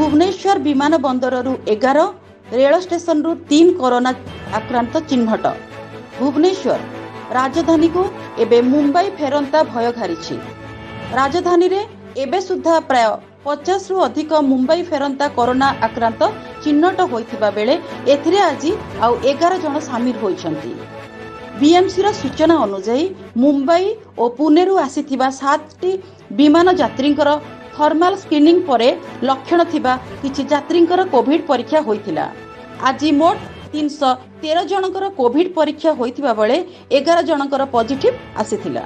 ଭୁବନେଶ୍ୱର ବିମାନ ବନ୍ଦରରୁ 11, ରେଳ ଷ୍ଟେସନରୁ 3 କରୋନା ଆକ୍ରାନ୍ତ ଚିହ୍ନଟ। ଭୁବନେଶ୍ୱର, ରାଜଧାନୀକୁ ଏବେ ମୁମ୍ବାଇ ଫେରନ୍ତା ଭୟ ଘାରିଛି। ରାଜଧାନୀରେ ଏବେ ସୁଦ୍ଧା ପ୍ରାୟ 50ରୁ ଅଧିକ ମୁମ୍ବାଇ ଫେରନ୍ତା କରୋନା ଆକ୍ରାନ୍ତ ଚିହ୍ନଟ ହୋଇଥିବା ବେଳେ ଏଥିରେ ଆଜି ଆଉ 11 ଜଣ ସାମିଲ ହୋଇଛନ୍ତି। ବିଏମ୍ସିର ସୂଚନା ଅନୁଯାୟୀ, ମୁମ୍ବାଇ ଓ ପୁନେରୁ ଆସିଥିବା ସାତଟି ବିମାନ ଯାତ୍ରୀଙ୍କର ଥର୍ମାଲ ସ୍କ୍ରିନିଂ ପରେ ଲକ୍ଷଣ ଥିବା କିଛି ଯାତ୍ରୀଙ୍କର କୋଭିଡ ପରୀକ୍ଷା ହୋଇଥିଲା। ଆଜି ମୋଟ 313 ଜଣଙ୍କର କୋଭିଡ ପରୀକ୍ଷା ହୋଇଥିବା ବେଳେ 11 ଜଣଙ୍କର ପଜିଟିଭ ଆସିଥିଲା।